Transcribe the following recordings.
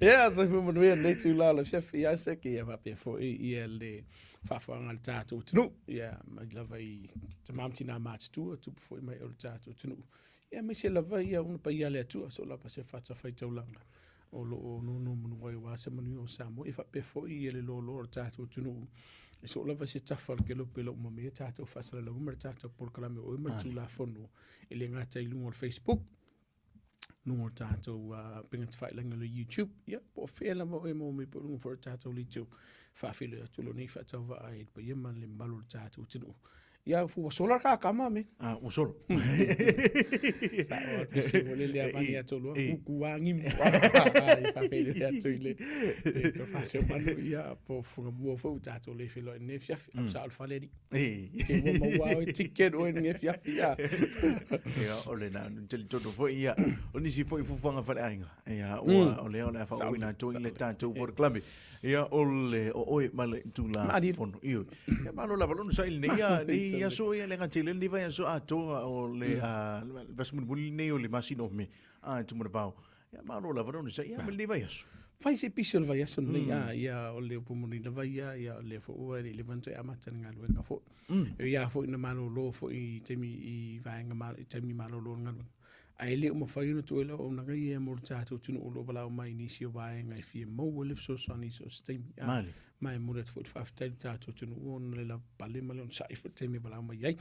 Ia, soifua manuia lenei itula o le afiafi ia Isaac, ia faapea foi ia le faafofoga a le tatou atunuu, ia mai lava i tama ma tina matutua, tupu foi mai o le tatou atunuu, ia aemaise lava ia ona paia a le Atua, so lava se fatafaitaulaga o lo o nonomanu ai aua se manuia o Samoa, ia faapea foi ia le loaloa o le tatou atunuu, e so o lava se tafa o le kelope o lo o uma mai ai tatou faasalalauga ma le tatou polokalame o oe ma le Tulafono, e le gata i luga o le Facebook, luga o le tatou upega tafailagi o le YouTube, ia po o fea lava oe e maua mai po o luga foi o le tatou YouTube, faafeiloai atu lou nei faatauvaa i le paia ma le mamalu o le tatou atunuu. Ia, ua sola le kakama, me. Ah, ua sola. Sa o pisi mo le lea vani atu lua, kuku angi mo. Ai faafeiloai atu i le le tofa manu, ia, po funga mua foi ua tatou le feiloai nei afiafi, au sa o le fale alii. Ke ua maua oe ticket oe nei afiafi, ia. Ia, o le na, talitonu foi, ia, o nisi foi fuafuaga faaleaiga. Ia, ua, o lea o le a faaauauina atu ai le tatou polokalame. Ia, o le, o oe ma le Tulafono. Ioe. Ia, malo lava lona saili nei, ia, nei aso, ia, le gata i lea, lenei vaiaso atoa o le, a, le vaiaso mulimuli lenei o le masina o Me, a, e Tumanavao. Ia, malo lava lona saili, ia, ma lenei vaiaso. Fai se pisi o le vaiaso lenei, a, ia, o le upu moni lava ia, ia, o lea foi ua le leva ona toe amata le galuega foi. E ui lava foi ina malolo foi i taimi i vaega ma, i taimi malolo o le galuega. Ae le o mafai ona tuu ai le auaunaga ia mo le tatou atunuu o lo o valaau mai i nisi o vaega e fia maua le fesoasoani i so o se taimi. A, ma e momoli atu foi le faafetai i le tatou atunuu ona le lavapapale ma le onosai foi i le taimi e valaau mai ai.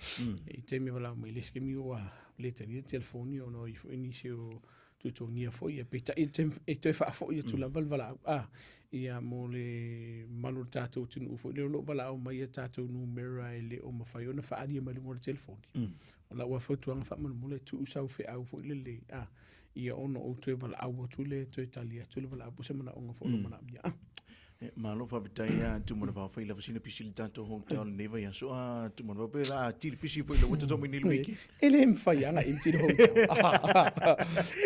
I taimi e valaau mai i le isi taimi ua le talia le telefoni ona o i ai foi nisi o tuatuagia foi, ia peitai e toe faafoi atu lava le valaau, a, ia mo le mamalu o le tatou atunuu foi lea o lo o valaau mai a tatou numera e le o mafai ona faaalia mai luga o le telefoni. O lau lava fautuaga faamolemole, tuu sau feau foi lele, a, ia ona ou toe valaau atu lea e toe tali atu le valaau po o se manaoga foi o lo o manaomia. A. Malo faafetai ia Tumanavao, fai lava sina pisi i le tatou hotel i lenei vaiaso. A Tumanavao, pe la a tili pisi foi lau tatau mai nei le wiki. E le mafai lava ona empty le hotel.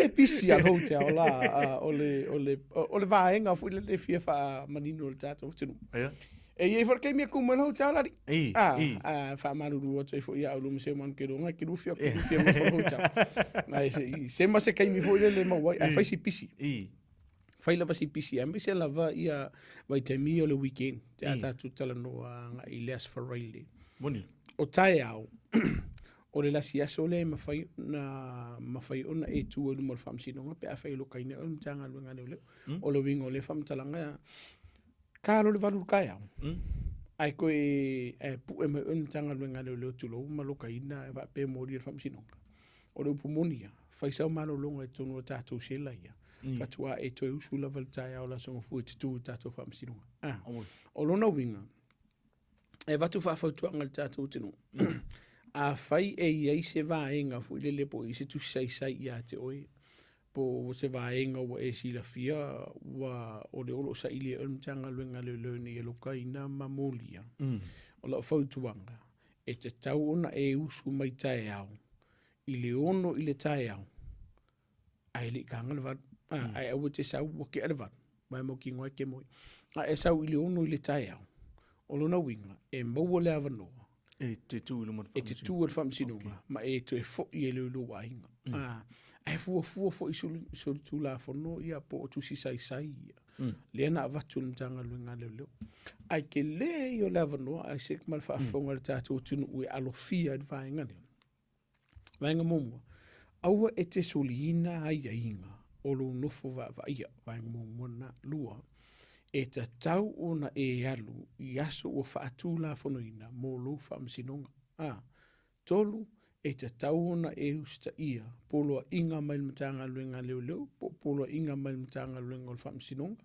E pisi lava le hotel la, o le, o le, o le vaega foi lele e fia faamanino i le tatou atunuu. Ia. E i ai foi le taimi e tumu ai le hotel alii. I, A, i. a faamalulu atu ai foi ia au luma se manu ke longa ke lufia ke lufia ma fo hotel. Ai se i se ma se taimi foi lele e maua ai, ae fai si pisi. I. Fai lava si pisi, aemaise lava ia vaitaimi o le weekend, te a tatou talanoa agai i le Aso Faraile. Moni. O taeao, o le lasi aso lea e mafai ona, mafai ona e tu ai i luma o le Faamasinoga pe afai e lokaina oe e le Matagaluega a Leoleo. O le uiga o lea faamatalaga, ta loa le 8 i le taeao, ae toe, ae pue mai oe e le Matagaluega a Leoleo tulou ma lokaina e faapea e molia i le Faamasinoga. O le upu moni ia, fai sau malologa i totonu o tatou sela ia, faatoa e toe usu lava i le taeao o le Aso Gafua e te tu i le tatou faamasinoga. Ah, o lona uiga, e avatu faafautuaga i le tatou atunuu, afai e i ai se vaega foi lele po o i ai se tusi saisai ia te oe, po o se vaega ua e silafia ua o le o lo o saili ai oe le Matagaluega a Leoleo ina ia lokaina ma molia, o lau fautuaga, e tatau ona e usu mai taeao i le 6 i le taeao ae le i taga le 8. Ae aua e te sau ua tea le 8, ma e mautinoa e te moe. A e sau i le 6 i le taeao, o lona uiga, e maua le avanoa E te tu i luma o le e te tu i le faamasinoga ma e toe foi ai loa i lou aiga. Ae fuafua foi i solitulafono ia po o tusi saisai ia, lea na avatu e le Matagaluega a Leoleo. Ae tele ia o le avanoa Isaac ma le faafofoga a le tatou atunuu e alofia ai le vaega lea. Vaega muamua, aua e te soliina aiaiga o lou nofo vaavaaia, vaega muamua lena. Lua, e tatau ona e alu i aso ua faatulafonoina mo lou faamasinoga. A. 3, e tatau ona e usitaia poloaiga mai le Matagaluega a Leoleo po o poloaiga mai le Matagaluega o le Faamasinoga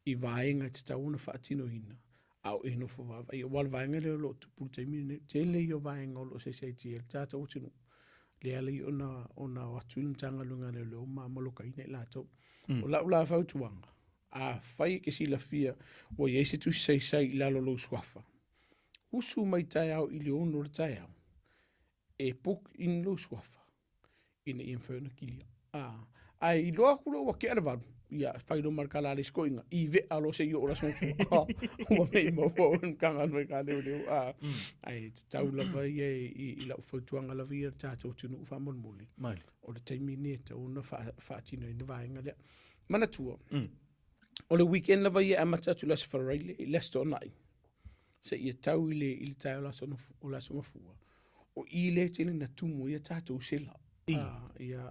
i vaega e tatau ona faatinoina a o e nofo vaavaaia. Aua o le vaega lea o lo o tupu i le taimi lenei, tele ia o vaega o lo o saisaitia ai le tatou atunuu, lea e ala ai ona o atu le Matagaluega a Leoleo ma malokaina i latou. O lau la fautuaga, afai e te silafia ua i ai se tusi saisai i lalo o lou suafa, usu mai taeao i le 6 o le taeao, e book in lou suafa ina ia mafai ona kilia. Ae iloa atu loa ua tea le 8, ia fai loa ma le tala a le isi toeaina, i vea loa seia oo i le aso Gafua. Ua mei maua oe e le Matagaluega a Leoleo. Ae tatau lava ia i lau fautuaga lava ia i le tatou atunuu faamolemole, o le taimi lenei e tatau ona faatinoina vaega lea. Manatua, o le weekend lava ia e amata atu i le Aso Faraile i le Aso Toonai, seia tau i le, i le taeao o le Aso, o le Aso Gafua, o i lea e tele na tumu ai a tatou sela. Ia,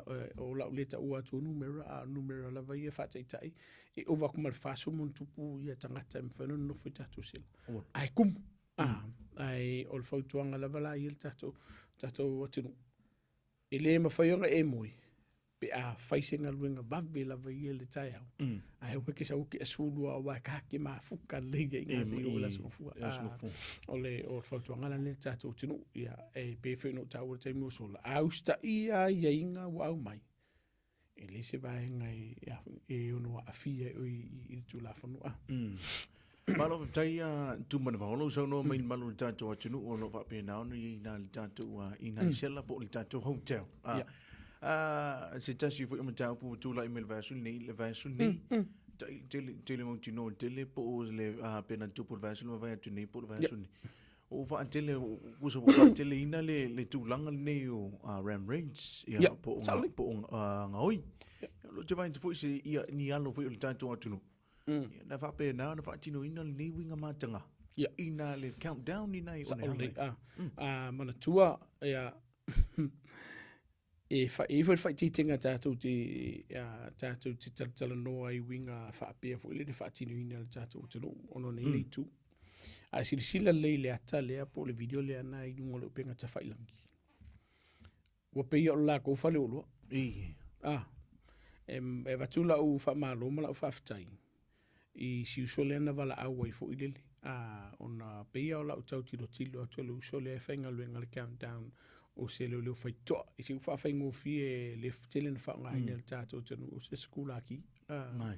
o lau le taua atu o numera, a o numera lava ia faataitai, e ova atu ma le 40 ma ona tupu ia tagata e mafai ona nonofo i tatou sela. Ae tumu. Ae o le fautuaga lava la ia i le tatou, tatou atunuu, e le mafai ona e moe pe a fai se galuega vave lava ia i le taeao, ae aua e te sau e tea 12 aua e ta te mafuta lelei ai i ina seia oo i le Aso Gafua. O le fautuaga la lenei i le tatou atunuu, ia, e pei foi ona ou taua i le taimi ua sola, a usitaia aiaiga ua aumai, e leai se vaega e ono aafia ai oe i le Tulafono. Malo faafetai a Tumanavao, o lou saunoa mai i le malu o le tatou atunuu o lo o faapena ona i ai i le tatou i nai sela po o le tatou hotel. Se tasi foi o mataupu ua tulai mai le vaiaso lenei, le vaiaso lenei, tele, tele mautinoa tele po o le pe na tupu le vaiaso le mavae atu nei po o le vaiaso lenei. Ua faatele, tusa ua faateleina le, le tulaga lenei o ram raids, ia, po o, po o gaoi. Ia, o lo o te vaai atu foi se, ia, ni alo foi o le tatou atunuu. Ia, na faapena ona faatinoina lenei uiga mataga. Ia. Ina le countdown ina i one hanga. A, a manatua, ia, e fa, e i foi le faaitiitiga tatou te, a, tatou te talatalanoa i uiga faapea foi lele faatinoina e le tatou atunuu ona o nei le itu. A silasila lelei i le ata lea po o le video lea na i luga o le upega tafailagi, Ua pei o le latou faleoloa. I. Ah, e, e avatu lau faamalo ma lau faafetai i si uso lea na valaau ai foi lele. Ah, ona pei o lau tau tilotilo atu o le uso lea e faigaluega le countdown o se leoleo faitotoa. I se upu faafaigofie le tele na faaaogaina e le tatou atunuu o se sikulaki. Ah,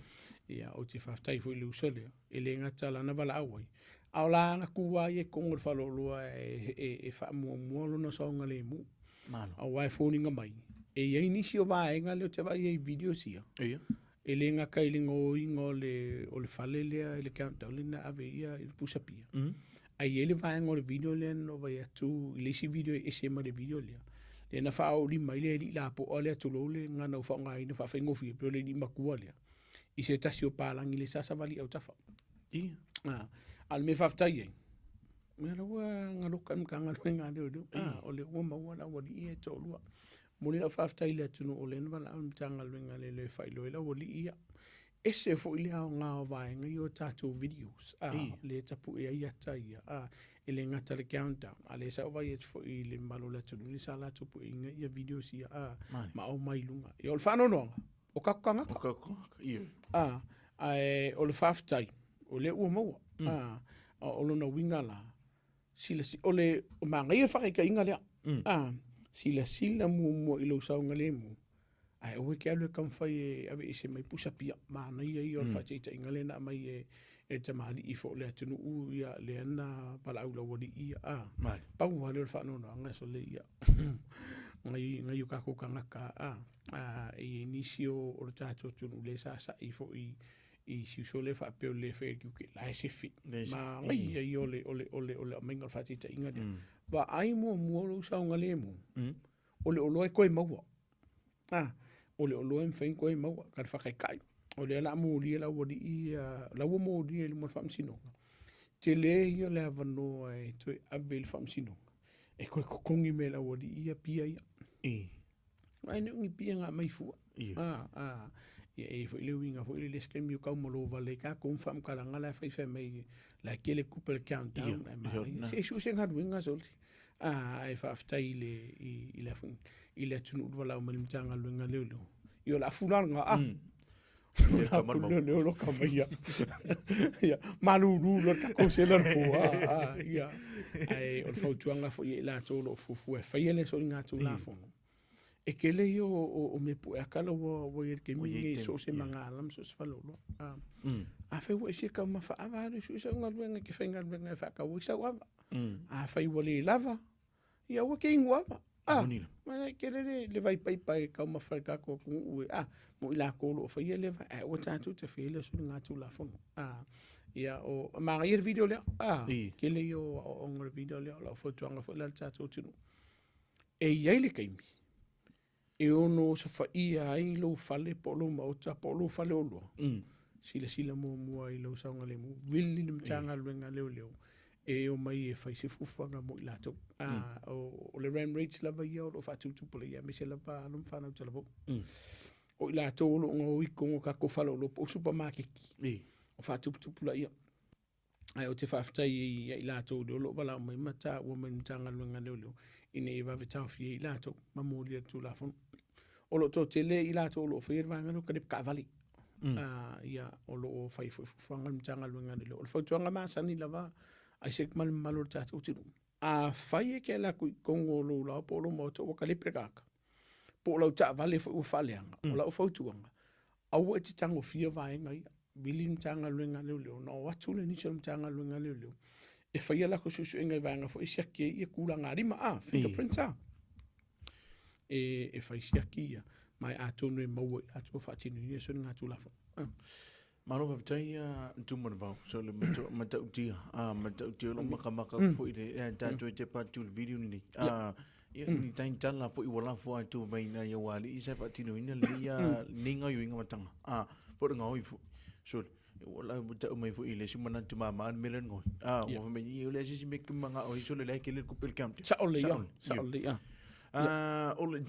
ia, ou te faafetai foi i le uso lea. E le gata lana valaau ai, a o la tu lava ia i totonu o le faleoloa e faamuamua lona saogalemu. Malo. Aua e foliga mai, e i ai nisi o vaega lea ou te vaai ai i videos ia, Ia. e le gata i le gaoiga o le, o le fale lea i le countdown lea na ave ia i le pusapia, ae i ai le vaega o le video lea na ou vaai atu i le isi video e ese ma le video lea, lea na faaoolima ai le alii lapoa lea tulou le gagana ua faaaogaina faafaigofie, pei o le alii matua lea. i se tasi o palagi le sa savali autafa. Ia. Ah, a o le mea faafetai ai, ia la ua galoka i le Matagaluega a Leoleo. Ah, o lea ua maua le aualii ia e toalua. Momoli lau faafetai i le atunuu o lea na valaau le Matagaluega a Leoleo e faailoa ai le aualii ia. Ese foi le aoga o vaega ia o tatou videos, ah, lea e tapue ai ata ia, ah, e le gata i le countdown, a o lea sa ou vaai atu foi i le mamalu o le atunuu lea sa latou pueina ia videos ia, ah, ma aumai i luga. Ia, o le faanoanoaga, o tatou tagata. O tatou tagata, ia. A, ae o le faafetai, o lea ua maua. A, o lona uiga la, silasi, o le o manaia le faataitaiga lea. A, silasila muamua i lou saogalemu, ae aua e te alu e taumafai e aveese mai pusa pia. Manaia ia o le faataitaiga lea na aumai e le tamalii foi o le atunuu ia lea na valaau i le aualii ia. A, pau lava lea o le faanoanoaga sole ia. Nai, nai o tatou tagata, a, a, e i ai nisi o, o le tatou atunuu lea sa sa'i foi i si uso lea faapea o le fai le tiute, la e sefe. Manaia ia o le, o le, o le, o le aumaiga o le faataitaiga lea. Vaai muamua lou saogalemu, o le oloa e toe maua. A, o le oloa e mafai ona toe maua, ka le faataitai. O lea o le a molia le aualii ia, la ua molia i luma o le faamasinoga. Tele ia o le avanoa e toe ave i le faamasinoga, e toe totogi mai e le aualii ia pia ia. I. Ae ne o ni pia na aumai fua. Ia. A, a, ia e i ai foi le uiga foi lele i se taimi o taumalo vale ai tatou ma faamatalaga la e fai fai mai la e tele tupe le countdown Ia, ae ia, manaia. na. Se i sue se galuega sole. A, ae faafetai i le, i, i le, i le atunuu le valaau mai le Matagaluega a Leoleo. Ia o le a fula lena, a. Ia, ka malu. Leoleo lo ka mai ia. Ia, malulu loa le tatou sela le po, a, a, ia. Ae o le fautuaga foi ia i latou o lo o fuafua e faia lea soligatulafono, e tele ia o mea pue ata la ua ua i ai i le taimi lenei i so o se magala ma so o se faleoloa. A, afai ua e fia taumafa ava, alu e sue sau galuega e te faigaluega e faatau ai sau ava. Afai ua le lava, ia aua e te inu ava. A, ma e tele le, le vai paipa e taumafa e le tatou atunuu e, a, mo i latou o lo o faia lea vaega, ae aua tatou te faia lea soligatulafono. A, ia, o, manaia le video lea, a, tele ia o aoaoga o le video lea, o lau fautuaga foi la i le tatou atunuu. E i ai le taimi. E ono osofaia ai lou fale po o lou maota po o lou faleoloa, silasila muamua i lou saogalemu, vili le Matagaluega a Leoleo e omai e fai se fuafuaga mo i latou. O le ram raids lava ia o lo o faatuputupulaia aemaise lava alo ma fanau talavou. O i latou o lo o gaoi i totonu o tatou faleoloa po o supamakeki, o faatuputupulaia. Ae ou te faafetai ia i latou o lo o valaau mai ma taua mai le Matagaluega a Leoleo ina ia vave taofia ai i latou ma molia i le Tulafono. O lo o toatele i latou o lo o faia le vaega lea o kalepe taavale. Ia, o lo o fai foi fuafuaga a le Matagaluega a Leoleo. O le fautuaga masani lava a Isaac ma le mamalu o le tatou atunuu, afai e te alu atu i totonu o lou laoa po o lou maota ua kalepe le tagata, po o lau taavale foi ua faaleaga, o lau fautuaga, aua e te tagofia vaega ia. Vili le Matagaluega a Leoleo, ona o atu le nisi o le Matagaluega a Leoleo e fai a latou suesuega i vaega foi e siaki ai ia tulagalima, a, fingerprints a. E fai siaki ia, ma e atonu e maua i latou e faatinoina ia soligatulafono. Malo faafetai ia Tumanavao. So le matautia, matautia o lou makamaka atu foi le e tatou e tepa atu i le video lenei. Ia ni taitala foi ua lafo atu mai nai au alii sa faatinoina lenei lenei gaoioiga mataga. Po o le gaoi foi. So ua la ua tau mai foi i le isi manatu mama le mea lea o le gaoi. Ua fai mai o le a se isi mea e te manao ai sole la e tele le tupe i le counter. Sao lelei lava, sao lelei lava. O le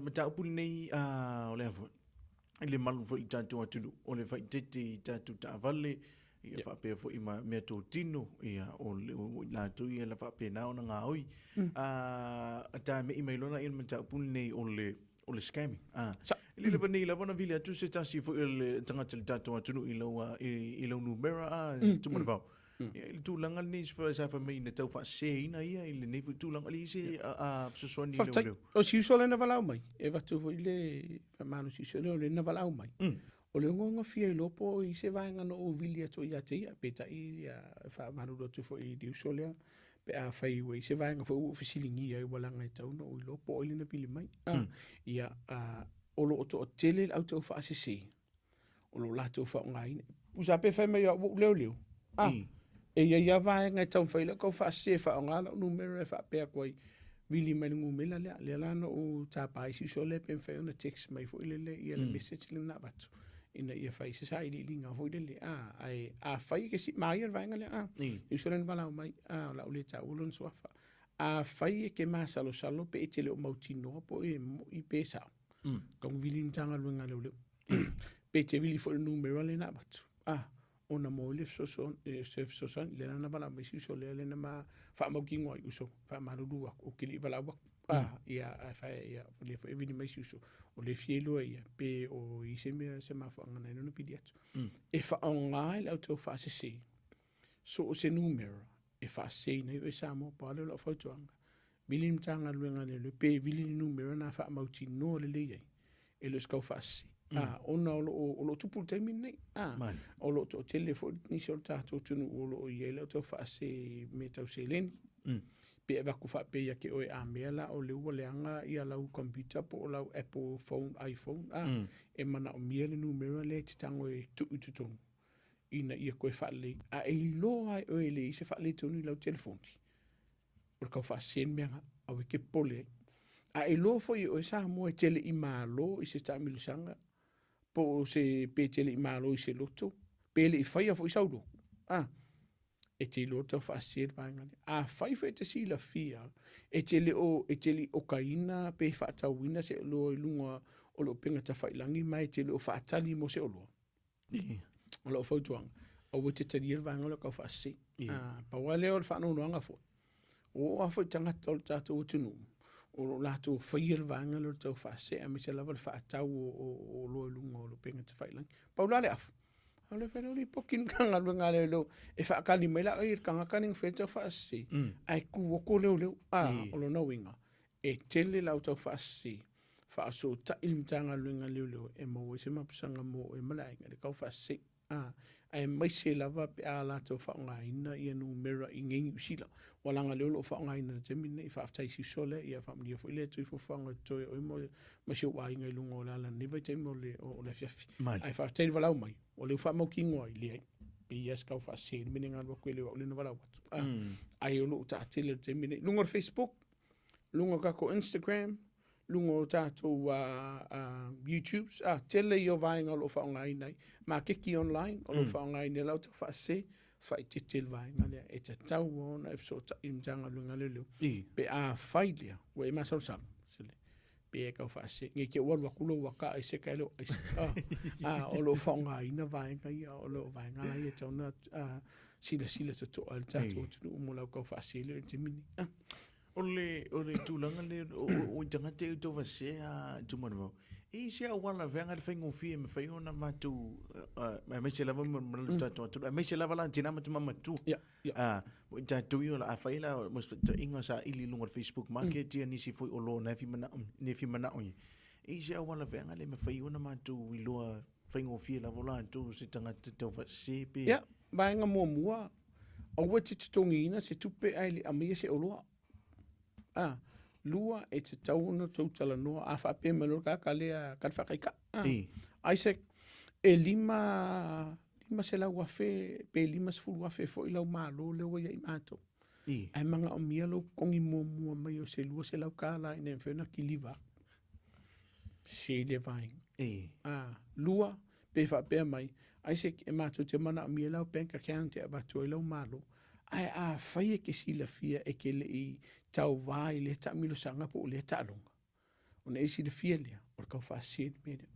mataupu lenei o le a foi? i le malu foi i le tatou atunuu, o le faaeteete i tatou taavale, ia faapea foi ma meatotino, ia o i latou ia na faapena ona gaoi. Tame'i mai loa lea i le mataupu lenei o le o le scamming. E le leva nei lava ona vili atu se tasi foi o le tagata i le tatou atunuu i lau i lau numera Tumanavao. Ia, i le tulaga lenei sa fai mai na tau faaseseina ia i lenei foi tulaga, le i se fesoasoani i leoleo. O si uso lea na valaau mai, e avatu foi le faamalosi uso lea o lea na valaau mai. O le ogaogafia iloa po o i se vaega na ou vili atu ai ia te ia, peitai e faamalulu atu foi i le uso lea, pe afai ua i ai se vaega foi ua ou fesiligia ai ua leaga e tatau ona ou iloa po o ai lea na vili mai. Ia, o lo o toatele le au tau faasese o lo o latou faaaogaina. Tusa pe fai mai au ua ou leoleo, a, e i ai lava vaega e taumafai ai lau tau faasese e faaaoga lau numera e faapea atu ai, vili mai le numera lea. Lea la na ou tapa ai si uso lea pe mafai ona text mai foi lele ia le message lea na avatu ina ia fai se sailiiliga foi lele, a, ae afai e te manaia le vaega lea, a, le uso lea na valaau mai, a, o le a ou le taua lona suafa. Afai e te masalosalo pe e te le o mautinoa po o e moi pe sao, Tau vili le Matagaluega a Leoleo. Pe te vili foi le numera lea na avatu. Ah, ona mo le fesoasoani, se fesoasoani, lea na valaau mai si uso lea, lea na ma faamautinoa ai uso, faamalulu atu, ou te le i valaau atu. Ah, ia, ae fai, ia, o lea foi e vili mai si uso, o lea e fia iloa ia, pe o i ai se mea, se mafuaaga na ala ai ona vili atu. E faaaoga ai le au tau faasese, so o se numera, e faaseseina ai oe Samoa, pau lava lea o lau fautuaga, vili le Matagaluega a Leoleo pe vili le numera na faamautinoa lelei ai, e le o se tau faasese. Ona o lo o, o lo o tupu i le taimi lenei. O lo o toatele foi nisi o le tatou atunuu o lo o i ai le au tau faasese i mea tau seleni. Pe avatu faapea ia te oe a mea la o lea ua leaga ia lau computer po o lau Apple phone, iPhone, e manaomia le numera lea e te tago e tuu i totonu ina ia toe faalelei. A e iloa lava e oe e leai se faaletonu i lau telefoni, o le tau faasese le mea lena, aua e te popole ai. A e iloa foi e oe Samoa e te le i malo i se taamilosaga, po o se pe te le i malo i se loto, pe le i faia foi sau loto, a, e te iloa le tau faasese le vaega lea. Afai foi e te silafia, e te le o, e te le i okaina pe faatauina se oloa i luga o le upega tafailagi ma e te le o faatali mo se oloa, O lau fautuaga, aua e te talia le vaega lea o tau faasese. Pau lava lea o le faanoanoaga foi, ua oo lava foi tagata o le tatou atunuu o lo o latou faia le vaega lea o le tau faasese aemaise lava le faatau o oloa i luga o le upega tafailagi. Pau la le afu, a o le fai lea o lipoti le Matagaluega a Leoleo e faatali mai la le tagata lea na faia le tau faasese, ae tu atu leoleo. O lona uiga, e tele le au tau faasese faasootai le Matagaluega a Leoleo e maua ai se mapusaga mo oe ma le aiga i le tau faasese. A, aemaise lava pe a latou faaaogaina ia numera i inei Niu Sila. Ua leaga lea o lo o faaaogaina i le taimi lenei, faafetai i si uso lea, ia faamanuia foi le Atua i fuafuaga o totoe o oe ma si ou aiga i luga o le ala i lenei vaitaimi o le, o le afiafi. Ae faafetai i le valaau mai, o lea ua faamautinoa ai, leai, pei lava se tau faasese i le mea lea na alu atu e le o au lea na valaau atu. Ae o lo o taatele i le taimi lenei. I luga o le Facebook, luga o le tatou Instagram, luga o tatou YouTubes, a, tele ia o vaega o lo o faaaogaina ai, makeki online o lo o faaaogaina e lau tau faasese, faaeteete i le vaega lea. E tatau ona e fesootai i le Matagaluega a Leoleo pe afai lea ua e masalosalo, sole, pe e tau faasese, ne i te i ua alu atu lou ata aiseka e le o aisa. A, o lo o faaaogaina vaega ia, o lo o vaega la ia e tatau ona silasila totoa i le tatou atunuu mo lau tau faasese lea i le taimi lenei. O le, o le tulaga lea, o, o, o i tagata e tau vasea Tumanavao, e i se auala feaga le faigofie e mafai ona matou, aemaise lava ma le tatou atunuu, aemaise lava la tina ma tama matua. Ia, ia. Ah, mo i tatou ia, afai la, mo se faataitaiga saili i luga o le Facebook market ia nisi foi oloa na e fia manao, ne fia manao ia. E i se auala feaga le mafai ona matou iloa faigofie lava o latou se tagata tau faasese pe. Ia, vaega muamua, Aua e te totogiina se tupe ae le aumaia se oloa. A, lua, e tatau ona tou talanoa, a faapea mai loa le tagata lea, ka le faataitai. A, Isaac, e 500,000 pe 50,000 foi lau malo lea ua ia i matou. Ae manaomia lou totogi muamua mai o se $200 ina ia mafai ona kiliva atu. Se le vaega. A, lua, pe faapea mai, Isaac, e matou te manaomia lau bank account e avatu ai lau malo, ae afai e te silafia e te le i tauva i lea taamilosaga po o lea taaloga, ona e silafia lea, o le tau faasese le mea lea.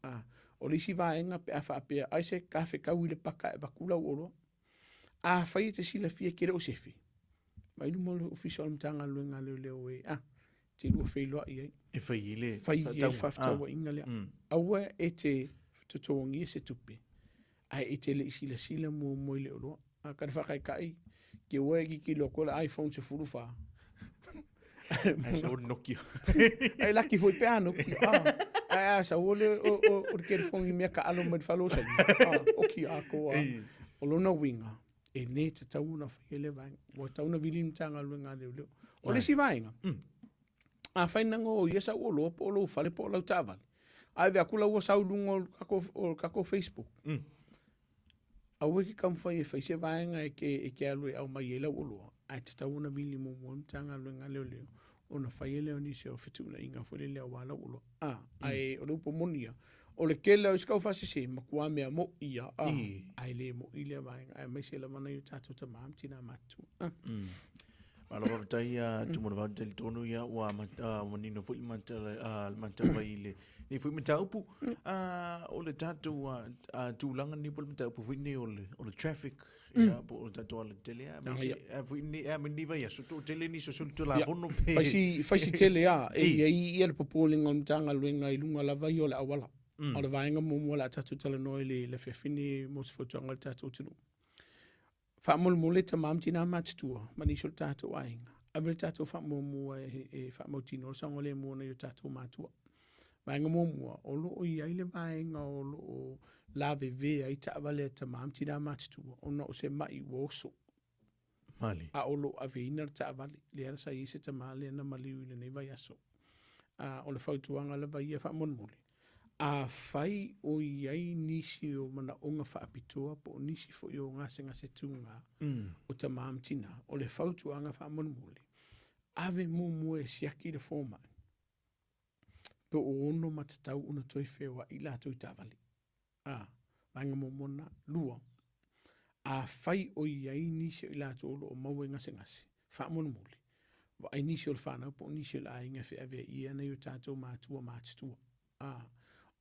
A, o le isi vaega pe a faapea, Isaac, ka fetau i le paka e avatu lau oloa. Afai e te silafia e te le o sefe, mai luma o le Ofisa o le Matagaluega a Leoleo e, a, te lua feiloai ai. E fai i le fai i le faafetauaiga lea. Aua e te totogia se tupe, ae e te le i silasila muamua i le oloa. A ka le faataitai, ke ua e kikilo atu le iPhone 14. Ai sa o Nokia. Ai laki foi pe a Nokia. Ah, ai a sa o le o o o le telefoni mea ka alo mai le fale o saina. Ah, o ki a ko a. O lona uiga, e le tatau ona faia lea vaega. Ua tatau ona vili le Matagaluega a Leoleo. O le isi vaega, afai na gōia sau oloa po o lou fale po o lau taavale, ae ave atu la ua sau i luga o le tatou Facebook, aua e te taumafai e fai se vaega e te alu e aumai ai lau oloa, ae tatau ona vili muamua le Matagaluega a Leoleo ona fai ai lea o nisi o fetuunaiga foi lele aua lau oloa. A, ae o le upu moni ia, o le tele o isi taufaasese, matua mea mo'i ia, a, ae le mo'i lea vaega, aemaise lava nai o tatou tama ma tina matutua. A. Malo faafetai ia Tumanavao, talitonu ia ua manino foi le matala mai i lenei foi mataupu. O le tatou tulaga lenei po o le mataupu foi lenei o le traffic, ia po o le tatou alatele aemaise foi lenei ma lenei vaiaso, toatele nisi o solitulafono pe. Fai si tele lava, e i ai ia le popolega o le Matagaluega i luga lava ia o le auala. O le vaega muamua o le a tatou talanoa i le afiafi lenei mo se fautuaga i le tatou atunuu. Faamolemole tama ma tina matutua ma nisi o le tatou aiga, ave le tatou faamuamua e faamautinoa le saogalemu o nai o tatou matua. Vaega muamua, o lo o i ai le vaega o lo o lavevea ai taavale a tama ma tina matutua ona o se mai ua oso. Mali. A o lo o aveina le taavale, lea sa i ai se tama lea na maliu i lenei vaiaso. A o le fautuaga lava ia faamolemole, afai o i ai nisi o manaoga faapitoa po o nisi foi o gasegase tuga o tama ma tina, o le fautuaga faamolemole, ave muamua e siaki le fomai po o ono matatau ona toe feoai latou i taavale. A, vaega muamua lena. Lua, afai o i ai nisi o i latou o lo o maua i gasegase, faamolemole, vaai nisi o le fanau po o nisi o le aiga e feaveaia nai o tatou matua matutua. A,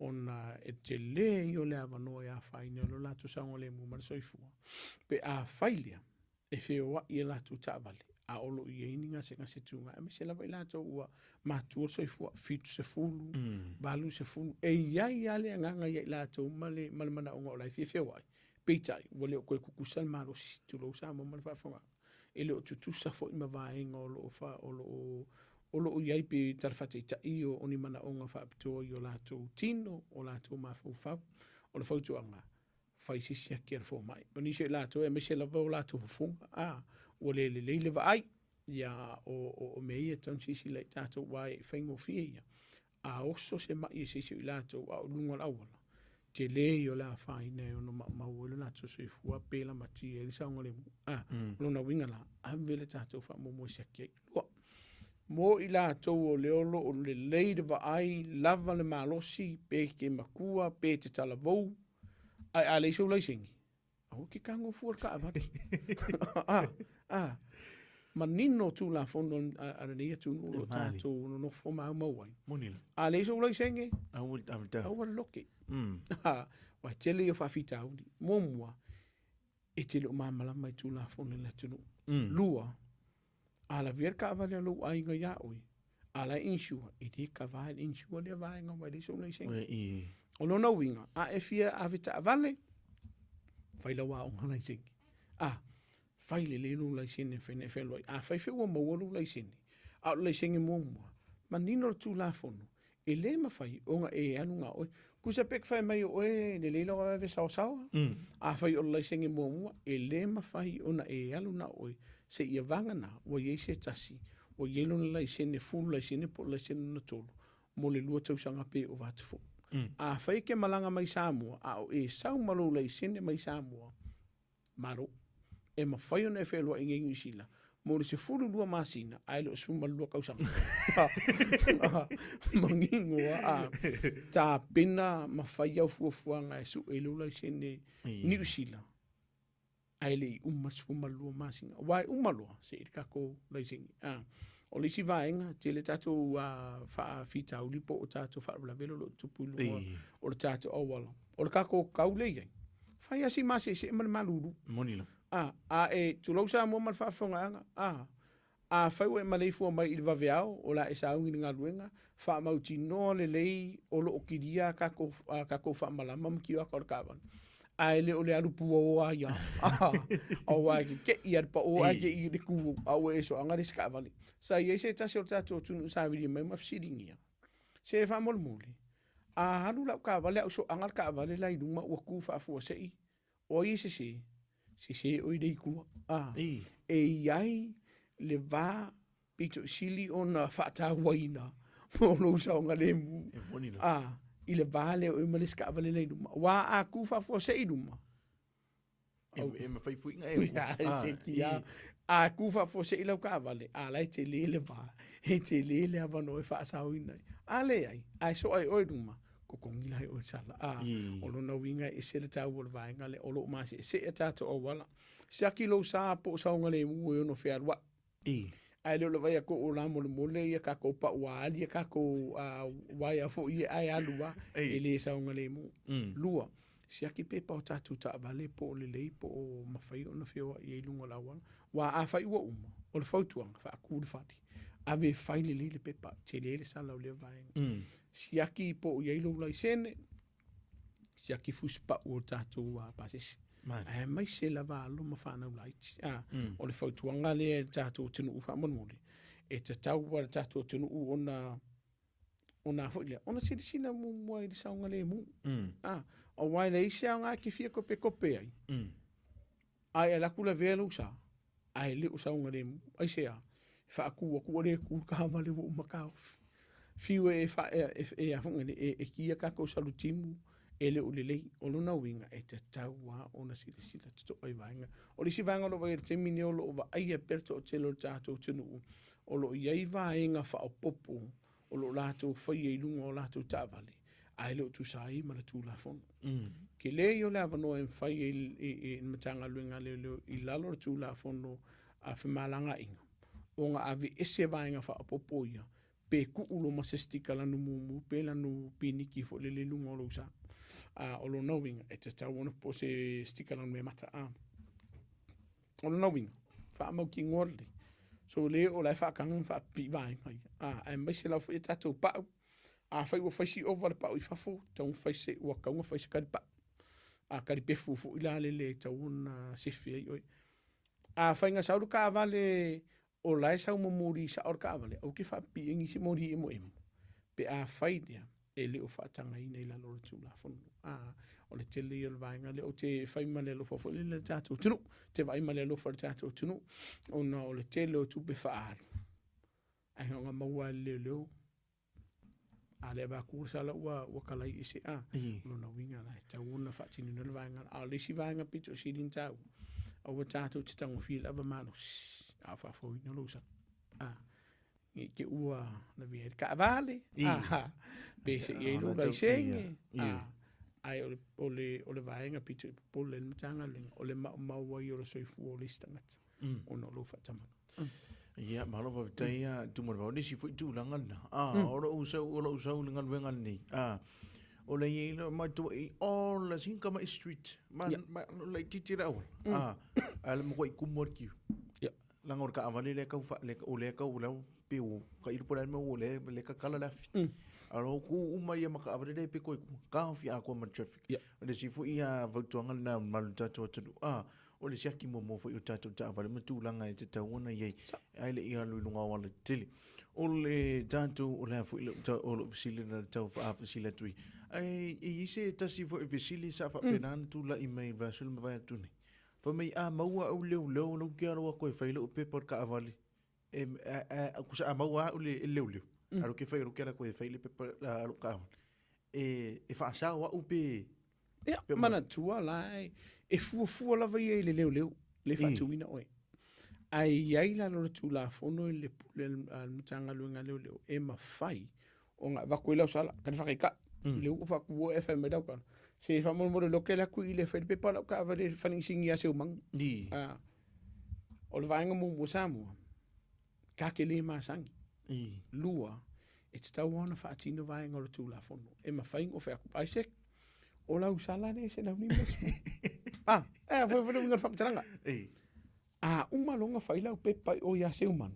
ona e tele ia o le avanoa e afaina ai lo latou saogalemu ma le soifua. Pe afai lea, e feoai e latou taavale, a o lo o i ai ni gasegase tuga, aemaise lava i latou ua matua le soifua, 70, 80, e i ai lava le agaga ia i latou ma le manaoga o la e fia feoai, peitai, ua le o toe tutusa le malosi, tulou Samoa ma le faafofogaaga, e le o tutusa foi ma vaega o lo o i ai pe tala faataitai o ni manaoga faapitoa i o latou tino, o latou mafaufau. O le fautuaga, fai se siaki a le fomai. O nisi o i latou, aemaise lava o latou fofoga, a, ua le lelei le vaai, ia, o mea ia e tatau ona silasila i tatou, aua e faigofie ia. A oso se mai e se isi o i latou a o luga o le auala, tele ia o le afaina e ono maumau ai lo latou soifua pe lamatia ai le saogalemu. A, o lona uiga la, ave le tatou faamuamua e siaki ai. Lua, Mo i latou o lea o lo o lelei le vaai, lava le malosi, pe te matua, pe te talavou, ae a leai sou laisene, aua e te tago fua i le taavale. A, a, manino Tulafono a lenei atunuu o lo o tatou nonofo maumau ai. A leai sou laisene, aua le lote. Aua e tele ia o faafitauli. Muamua, e te le o malamalama i Tulafono i le atunuu. Lua, a lavea le taavale a lou aiga iā oe, a la e insure, e le kava e le insure lea vaega aua e leai sou laisene. O lona uiga, a e fia ave taavale, fai lau aoga laisene. A, fai lelei lou laisene e mafai ona e fealuai. Afai foi ua maua lou laisene, a o le laisene muamua, manino le Tulafono, e le mafai ona e alu na o oe. Tusa pe fai mai o oe lelei lau ave saosaoa, afai o le laisene muamua, e le mafai ona e alu na o oe seia vagana ua i ai se tasi ua i ai lona laisene full laisene po o le laisene lona tolu mo le 2 tausaga pe ova atu foi. Afai e te malaga mai Samoa a o e sau ma lou laisene mai Samoa, Malo. E mafai ona e fealuai i Niu Sila mo le 12 masina ae le o 12 tausaga. Manino a tapena ma fai au fuafuaga e sue i lou laisene Niu Sila ae le i uma 12 masina. Aua e uma loa se i le tatou laisene. O le isi vaega, tele tatou faafitauli po o tatou faalavelave o lo o tutupu i luga o le tatou auala. O le tatou tau lea e i ai, fai lava si maseese ma le malulu. Moni lava. A, a e, tulou Samoa ma le faafofogaaga, a, afai ua e maleifua mai i le vaveao, o le a e sauni i le galuega, faamautinoa lelei o lo o kilia a tatou, a tatou faamalama ma tioata o le taavale. Ae le o le alu puaoa ai lava. Aua e te i lava i le pao ae te i i le tu a ua e soaga le isi taavale. Sa i ai se tasi o le tatou atunuu sa vili mai ma fesiligia, se faamolemole, a alu lau taavale a ou soaga le taavale la i luma ua tu faafuasei, o ai e sese? Sese oe le i tua. E i ai le va pito i sili ona faatauaina mo lou saogalemu. A, i le va lea o oe ma le isi taavale la i luma. Aua a tu faafuasei i luma, E mafai foi ona e se ki a. A ku faafuasei lau taavale, a la e tele le va, e tele le avanoa e faasaoina ai. A leai, a e soa e oe i luma, totogi la e oe le sala. A, o lona uiga e ese le taua o le vaega lea, o lo o maseesee a tatou auala. Siaki lou sa po o saogalemu e ono fealuai. Ae le o le vaai atu o la molemole ia tatou pauaali ia tatou uaea foi ia ae alu lava, e le saogalemu. Lua, siaki pepa o tatou taavale po o lelei po o mafai ona feoai ai i luga o le auala. Aua afai ua uma, o le fautuaga, faatu le fale, ave e fai lelei le pepa, tele le sala o lea vaega. Siaki po o i ai lou laisene, siaki fusipau o tatou pasese. Aemaise lava alo ma fanau laiti. O le fautuaga lea i le tatou atunuu faamolemole, e tatau lava i le tatou atunuu ona ona foi lea, ona silasila muamua i le saogalemu. Aua e leai se aoga e te fia kopekope ai, ae alu atu lavea lou sa, ae le o saogalemu. Aisea? E faatu atu ua le tu le taavale ua uma taofi. Fiu e e kia tatou salutimu, e le o lelei. O lona uiga, e tatau lava ona silasila totoa i vaega. O le isi vaega o lo o vaai i le taimi lenei o lo o vaaia pea le toatele o le tatou atunuu, o lo o i ai vaega faaopoopo o lo o latou faia i luga o latou taavale, ae le o tusa ai ma le Tulafono. Tele ia o le avanoa e mafai ai e le Matagaluega a Leoleo i lalo o le Tulafono a Femalagaaiga ona aveese vaega faaopoopo ia pe tuu loa ma se sticker lanu mumu pe lanu piniki foi lele i luga o lou sa. A o lona uiga, e tatau ona po o se sticker lanu meamata. A o lona uiga, faamautinoa lelei. So le o la e faataga ma faapipii vaega ia. A, aemaise lava foi a tatou pau. Afai ua fai si ova le pau i fafo, tatau ona fai se, ua tatau ona fai se kalipau. A kalipefu foi la lele e tatau ona sefe ai oe. Afai na sau le taavale o la e sau ma moli sao le taavale, aua te faapipii ai nisi moli emoemo pe afai lea e le o faatagaina i lalo o le Tulafono. A, o le tele ia o le vaega lea. Ou te fai ma le alofa foi lele i le tatou atunuu, ou te vaai ma le alofa i le tatou atunuu, ona o le tele o tupe faaalu, ae na ona maua lava e le leoleo A le avatu le sala ua ua kalai ese a. O lona uiga la e tatau ona faatinoina le vaega. A o le isi vaega pito sili ona taua, aua tatou te tagofia i le ava malosi a o faafouina lou sa. A. Ne i te ua lavea ai le taavale, pe se'i ai lou laisene, ae o le vaega pito i popole ai le Matagaluega, o le maumau ai o le soifua o le isi tagata ona o lou faatamala. Ia, malo faafetai a Tumalevao. O nisi foi tulaga lena. O lou sau, o lou sau i le galuega lenei. O le i ai le matou i all la sin kama street. Ma ma laitiiti le auala. Ae le matua tumu lava le queue. Leaga o le taavale lea e tau faa, o lea e tau o lea pei ua tailo po o le a le mea ua lea e tatala le afi. A o tu uma ia ma taavale lea e pito i tua, taofi atoa ma le traffic. O le isi foi fautuaga lena i le mamalu o le tatou atunuu, o le siaki muamua foi o tatou taavale ma tulaga e tatau ona i ai, ae le i alu i luga o aualatetele. O le tatou, o le a foi o lou fesili lena e tau faafesili atu ai, ae e i ai se tasi foi o fesili sa faapena ona tulai mai i le vaiaso ua mavae atu nei? Fai mai, a maua au leoleo lou te alo atu e fai lou pepa o le taavale, e, a, a, tusa a maua au le leoleo, a lou ke fai lou ke alo atu e fai le pepa a lou taavale, e, e faasao au pe... Ia, manatua la, e fuafua lava ia i le leoleo, le faatuina oe. Ae i ai lalo o le Tulafono i le pule a le Matagaluega a Leoleo, e mafai ona avatu ai lau sala, ka le faataitai. I le uu faatu ua e fai mai lau tala, se faamolemole loa ke alu atu i le fai le pepa o lau taavale i le falegisigi ia Seumaga. O le vaega muamua Samoa, ta te le masani. Lua, e tatau lava ona faatino vaega o le Tulafono. E mafai ona ou fai atu, Isaac, o lau sala lea e 150. Ah, e foi foi le uiga o le faamatalaga. A uma loa ona fai lau pepa i o ia Seumaga.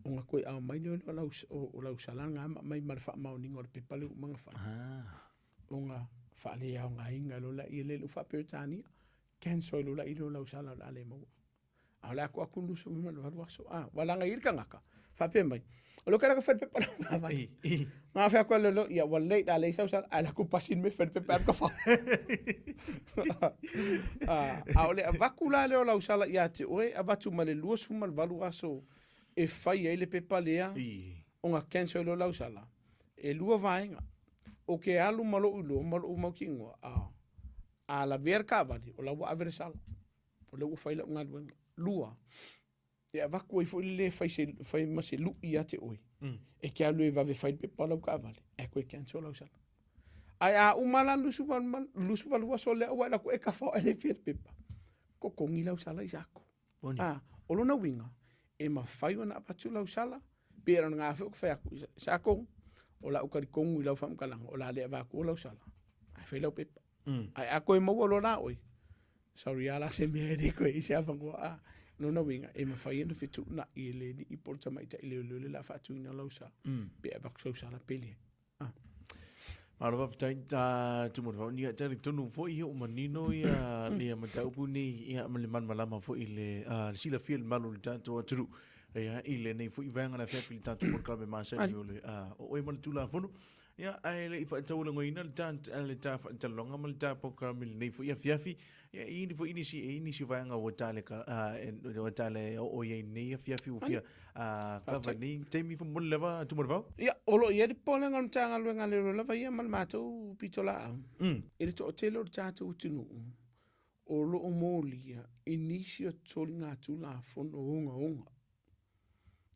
Ona toe aumai lea o lau, o lau sala lena ma aumai ma le faamaoniga o le pepa lea ua uma ona fai. Ona faaleaogaina loa lea lea ua faa-Peretania, cancel loa lea o lau sala o le a le maua. A o le a tuu atu 28 aso, a, ua laga ai le tagata, faapea mai, o lea ou te alu atu e fai le pepa lau taavale. Na fai atu e leoleo, ia ua lelei, o le a leai sau sala, ae alu atu pasi le mea fai le pepa alu ka fao. A o le avatu la lea o lau sala ia te oe, avatu ma le 28 aso e fai ai le pepa lea, ona cancel lea o lau sala. E lua vaega, o ke alu ma lou iloa ma lou mautinoa, a lavea le taavale, o la ua ave le sala. O lea ua fai lau galuega. Lua, e avatu ai foi le le fai, se, fai ma se lui ia te oe, e te alu e vave fai le pepa o lau taavale, ae toe cancel lau sala. Ae a uma la 28 aso lea ua alu atu e kafa e le fia le pepa, totogi lau sala i sako. Ah, o lona uiga, e mafai ona avatu lau sala, pe o lena foi ou te fai atu, Sako, o lau talitonu i lau faamatalaga, o le a le avatua lau sala, ae fai lau pepa. Ae a toe maua loa la oe, sorry lava la se mea e le toe i ai se avanoa. A, lona uiga, e mafai ona fetuunai e le alii po o le tamaitai leoleo le la faatuina lau sa, pe avatu sau sala pe leai. Ah. Malo faafetai ta Tumalevao. Ia talitonu foi ia ua manino ia le mataupu nei ia ma le malamalama foi i le le silafia i le mamalu o le tatou atunuu. Ia i lenei foi vaega o le afiafi i le tatou polokalame masani o le o oe ma le Tulafono. Ia, ae le i faataualogaina le ta, le ta faatalanoaga ma le ta polokalame i lenei foi afiafi, ia, e i ai foi nisi, e i ai nisi vaega ua ta le, ua ta le oo i ai i lenei afiafi ua fia kava i lenei taimi faamolemole lava Tumalevao. Ia, o lo o i ai le popolega o le Matagaluega a Leoleo lava ia ma le matou pitolaau i le toatele o le tatou atunuu o lo o molia i nisi o soligatulafono ogaoga.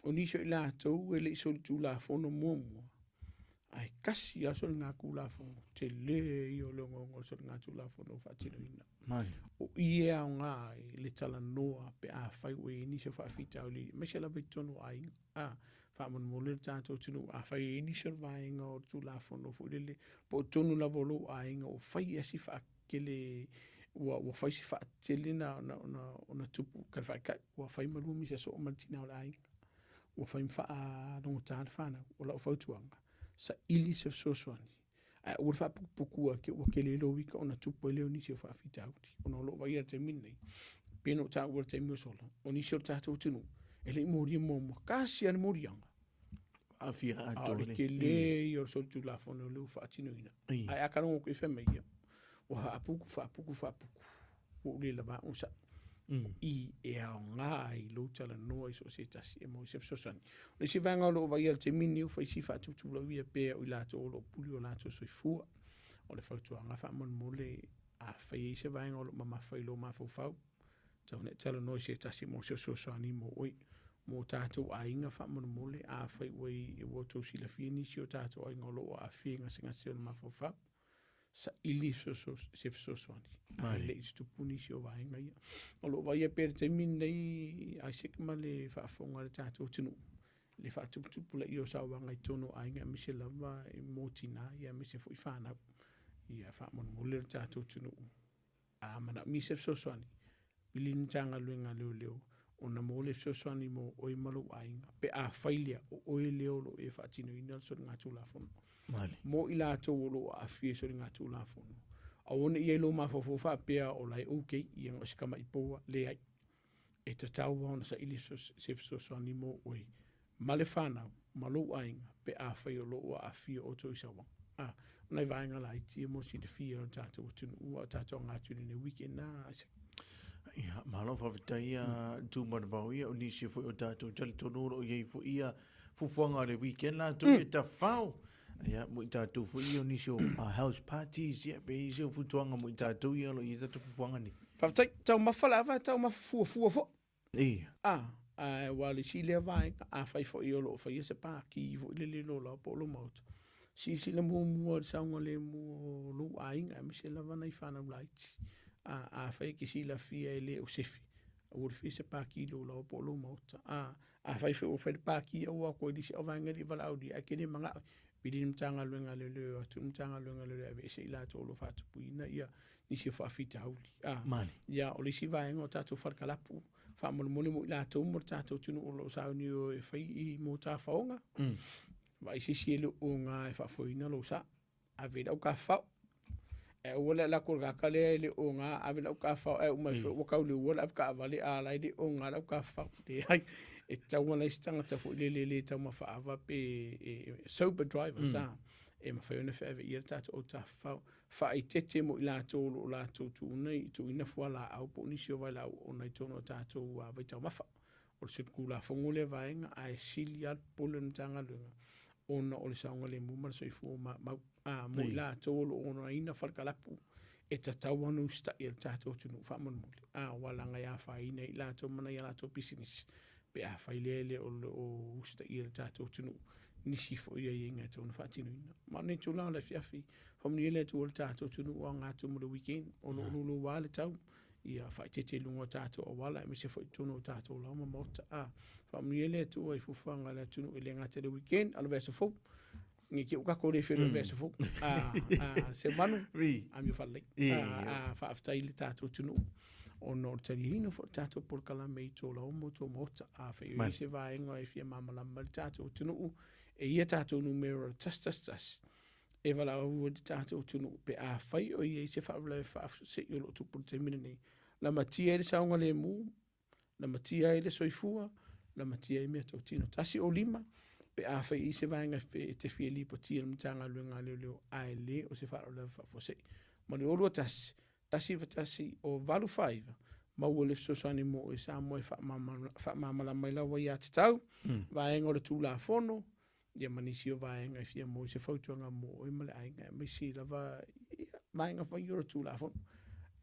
O nisi o i latou e le i solitulafono muamua, ae tasi lava le soligatulafono, tele ia o le ogaoga o le soligatulafono ua faatinoina. O i e aoga ai le talanoa pe afai ua i ai nisi o faafitauli, aemaise lava i totonu o aiga. A, faamolemole le tatou atunuu, afai e i ai nisi o le vaega o le Tulafono foi lele, po o totonu lava o lou aiga ua fai lava si faatele, ua fai si faatele ona tupu ka le faaitai, ua fai ma lua misa soo ma le tina o le aiga, ua fai ma faalogogata le fanau. O lau fautuaga, saili se fesoasoani, ae aua le faaputuputua te i ua tele lou ika ona tupu ai lea o nisi o faafitauli. Ona o lo o vaaia i le taimi lenei, pei ona ou taua i le taimi ua sola, o nisi o le tatou atunuu, e le i molia muamua, tasi lava le moliaga. Aafia atoa. A o le tele ia o le solitulafono lea ua faatinoina. Ae a tago atu i fai mai ia, ua faaputu, faaputu, faaputu, ua ou le lava onosai. O i e aoga ai lou talanoa i so o se tasi e maua ai se fesoasoani. O le isi vaega o lo o vaaia i le taimi lenei ua fai si faatuputupulaia pea o i latou o lo o pule o latou soifua. O le fautuaga faamolemole, afai e i ai se vaega o lo o mamafa i lou mafaufau, tau ina e talanoa i se tasi mo se fesoasoani mo oe. Mo tatou aiga faamolemole, afai ua i ua outou silafia nisi o tatou aiga o lo o aafia i gasegase o le mafaufau, saili se fesoasoani, ae le i tutupu nisi o vaega ia. O lo o vaaia pea i le taimi lenei Isaac ma le faafofoga a le tatou atunuu, le faatuputupulaia o sauaga i totonu o aiga aemaise lava mo tina aemaise foi fanau. Ia faamolemole le tatou atunuu a manaomia se fesoasoani, vili le Matagaluega a Leoleo ona maua lea fesoasoani mo oe ma lou aiga, pe afai lea o oe lea o lo o e faatinoina le soligatulafono. Mo i latou o lo o aafia i soligatulafono, aua ne i i ai lou mafaufau faapea o la e okay, ia na o si tamai poa, leai. E tatau lava ona saili se fesoasoani mo oe ma le fanau ma lou aiga pe afai o lo o aafia outou i sauaga. A, o nai vaega laiti ia mo le silafia o le tatou atunuu a o tatou aga atu i lenei weekend a Isaac. Ia, malo faafetai ia Tumanavao ia o nisi foi o tatou talitonu o lo o i ai foi ia fuafuaga o le weekend latou ia tafao. Ia, mo i tatou foi ia o nisi o house parties ia pe i se o futuaga mo i tatou ia o lo o i ai tatou fuafuaga nei. Faafetai, taumafa lava e taumafa fuafua foi. Ia. A, aua o le isi lea vaega, afai foi o lo o faia se pākī foi lele i lou laoa po o lou maota, silasila muamua i le saogalemu o lou aiga, aemaise lava nai fanau laiti. A, afai e te silafia e le o sefe, aua le faia se pākī i lou laoa po o lou maota. A, afai foi ua fai le pākī ae ua o atu ai le isi auvaega e le i valaaulia ae e te le manao, vili le Matagaluega a Leoleo e o atu le Matagaluega a Leoleo e aveese i latou o lo o faatupuina ia nisi o faafitauli. A, Male. ia, o le isi vaega o tatou fale kalapu, faamolemole mo i latou mo le tatou atunuu o lo o sauni o e fai i mo tafaoga. Vaai se isi e le o oga e faafoeina lou sa. Ave i lau tafafao. E aua le alu atu o le tagata lea e le o oga, ave lau tafafao ae uma ifo ua tau i le ua le avetaavale a la e le oga lau tafafao. Leai, e tatau ona i ai se tagata foi lele e le taumafa ava pe e sober driver sa, e mafai ona feaveaia le tatou au tafafao. Faaeteete mo i latou o lo o latou tuuina tuuina fualaau po o nisi o vailaau oona i totonu o tatou vaitaumafa. O le solitulafono lea vaega ae sili lava le popole o le Matagaluega ona o le saogalemu ma le soifua maumau. A, mo i latou o lo o onaina fale kalapu, e tatau ona usitai e le tatou atunuu faamolemole. A, aua leaga e afaina ai i latou ma nai a latou pisinisi pe afai lea e le o usitaia e le tatou atunuu nisi foi aiaiga e tatau ona faatinoina. Ma o lenei itula o le afiafi, faamanuia le Atua i le tatou atunuu o aga atu mo le weekend, o lo o louloua le tau, ia faaeteete i luga o tatou auala aemaise foi i totonu o tatou laoa ma maota. A, faamanuia le Atua i fuafuaga a le atunuu e le gata i le weekend, a o le vaiaso fou. Ne i te i ua tatou le feiloai i le vaiaso fou. A, a, Seumanu, amio faalelei. A, a, faafetai i le tatou atunuu ona o le taliaina foi o le tatou polokalame i tou laoa ma tou maota. Afai o i ai se vaega e fia malamalama ai le tatou atunuu, e i ai tatou numera o le 111 e valaau ai le tatou atunuu pe afai o i ai se faalavelave faafuasei o lo o tupu i le taimi lenei, lamatia ai le saogalemu, lamatia ai le soifua, lamatia ai meatotino. 105, pe afai e i ai se vaega e te fia lipotia i le Matagaluega a Leoleo ae le o se faalavelave faafuasei. Ma le 021, 191 o 85, maua le fesoasoani mo oe Samoa e faamalamalama ai lau aiatatau, vaega o le Tulafono, ia ma nisi o vaega e fia maua se fautuaga mo oe ma le aiga, aemaise lava ia, vaega foi o le Tulafono.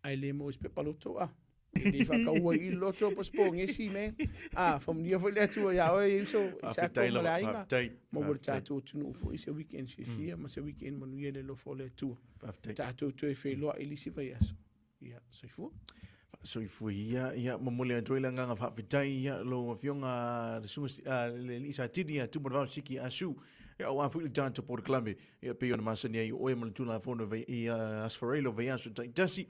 Ae le maua i se pepa loto, a. E le faataua i le loto po o se pogesi, man. A, faamanuia foi le Atua ia oe, uso, i Sako ma le aiga. Maua le tatou atunuu foi se weekend fiafia ma se weekend manuia i le alofa o le Atua. Tatou toe feiloai i le isi vaiaso. Ia, soifua. Soifua ia, ia, momoli atu ai le agaga faafetai ia lou afioga le susuga le alii Satini ia Tumanavao Siki Asu. Ia aua foi le tatou polokalame ia pei ona masani ai o oe ma le Tulafono i Aso Faraile o vaiaso taitasi.